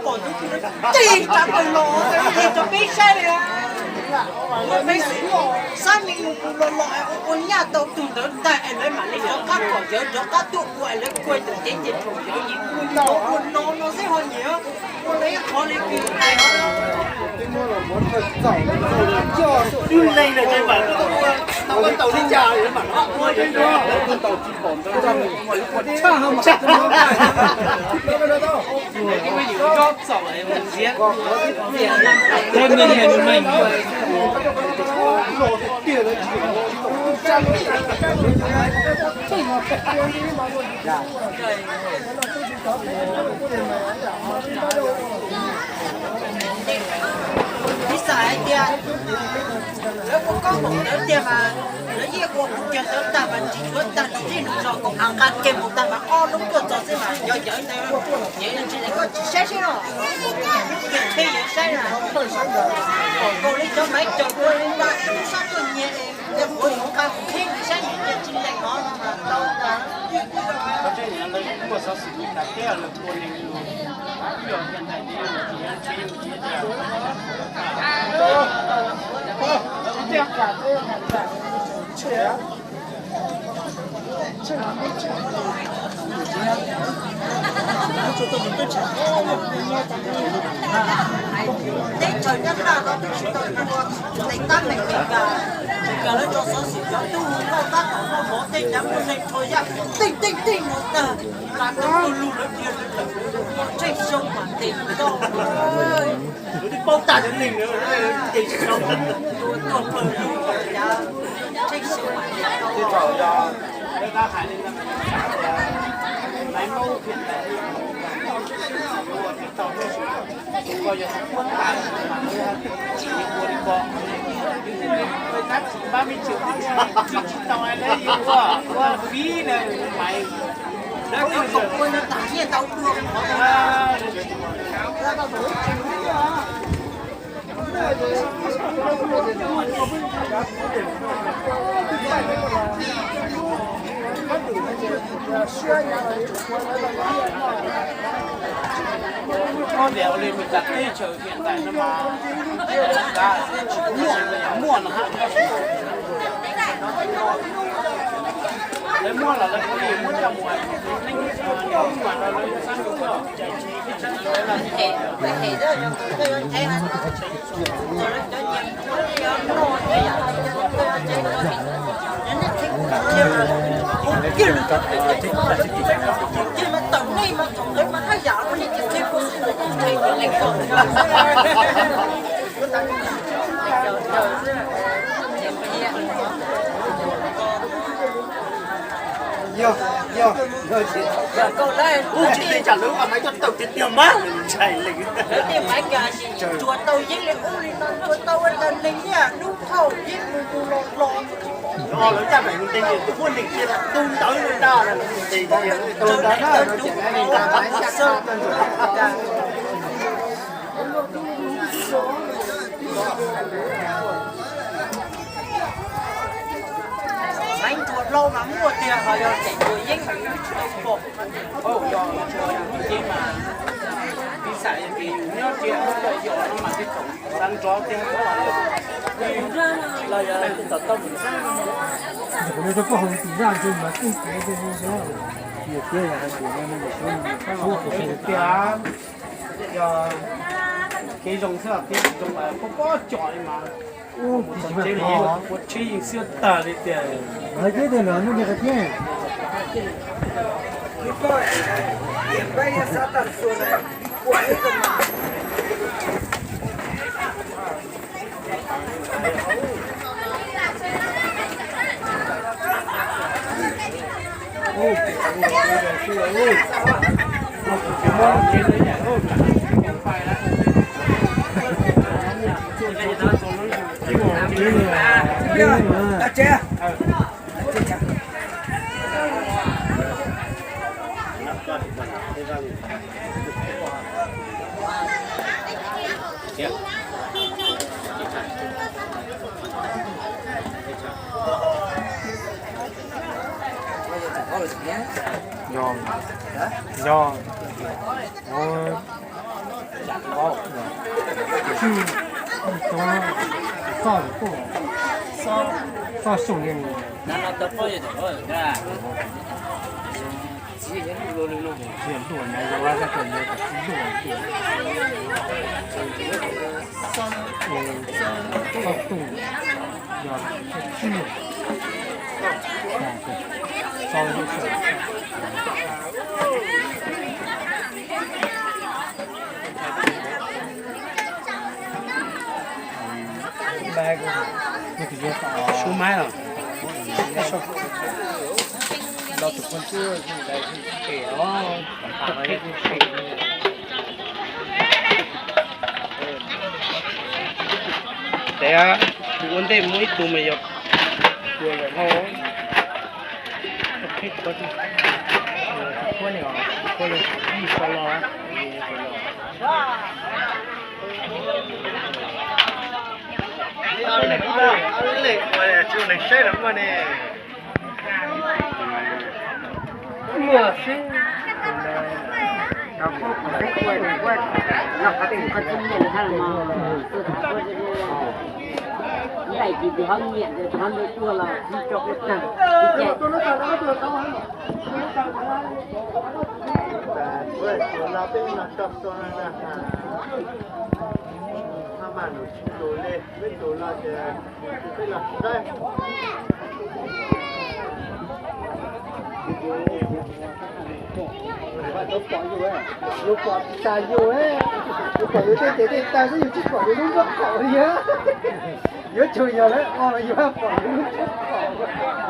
Pom tus tig rov qab los, tig rau peb saib li. Peb xub los, xab me mus mus los los es ua ua nyaj tau tus ntawd tag es lawv mam li rov qab pom yawg rov qab tuaj ua es lawv kua tus cev ces thaum yawg nyiam ua no ua no no xwb ho nyiam ua lawv ib qhov li kws hais os. Twb leej lawm ces mam tau tau li cas mam ua. Ib xav hais tias lawv ua koob mus ntawd tiag mas lawv yeej ua kuv cov ntawd tag mas tsis tshuav tag nrho ib lub zos koom hav nqa kiag mus tag mas ob lub tuaj txog xwb mas yog yawg ntawd, yawg tsis lawv koj tsis saib seb no, kiag qhib yawg saib na, kom kaus li cov maiv caum tuaj li nta ib lub sab tuaj nyiag es yawg ua yuav nqa qhib yawg saib yawg tsis lees no no mas tau tas. Teb chaws Nyab Laj no twb tsis tau ua neeg tab meeg Meskas, Meskas lawv tso xov xwm cov tub hu Lauj tab tom noj mov tej cav muaj neeg rho yaj teej teej teej no tag, nqa tau tuaj lug lawv dhia lawv lawm, Tsheej Xyoo mas tes tau. Lawv twb paub tag cov neeg na, ces Tsheej Xyoo tuaj tuaj pawg lug cav, Tsheej Xyoo mas tes tau. Muaj no, lawv muaj los lawv kuj muab coj mus, neeg mas lawv xab nus. Yog, yog, kuv tsis teb tsam lawv ua maiv coj tawm tiag tiag mas ntshai leej. Lawv tej maiv kas tsuas tau yeeb li ub li no, tsuas tau ua tau neeg niaj hnub thauj yeeb mus mus los los. Lawv caj daim nteg tus muaj neeg cia tu ntawd li ntag, tus ntawd na. Maiv ntsuag hlau mas muaj tiag, ho yog cem ntsuag yeeb mas yus tsis tau pom. Yog ntsuag yeeb mas, ib xam yog tias yus nyob cia lawm yog no mas tib tsoom xav nrov tiag, los yog tom tau mus xab. Kuv nyob rau koj hauv tus zaj ntsis mas tij kev tiag tiag. Tiag, yog kev zoo xwb, kev tsis zoo mas pob pob com li mas. Ua tsheb yeej xiab tag li tiag. Lawv teb tias lawv muaj nyiaj qhov tiag. Yog, yog, ua Txoj xyoo li txiv luaj na, yog ua tau tau yog txiv luaj. Txoj xyoo yog tsib. Xub maib los, los tus phooj ywg es os, tes ua ntej muaj ib tug me yog ua lawm no. Lem ua tsis ua neeg saib los muaj ne. Muaj xwb. Lawv pom yus, lawv pom tsis tas yus, lawv pom yus tej tes tej taw xwb, yus tsis pom yus lub nrob qaum li. Yuav tsum yog lawv o los yus pom yus lub nrob qaum.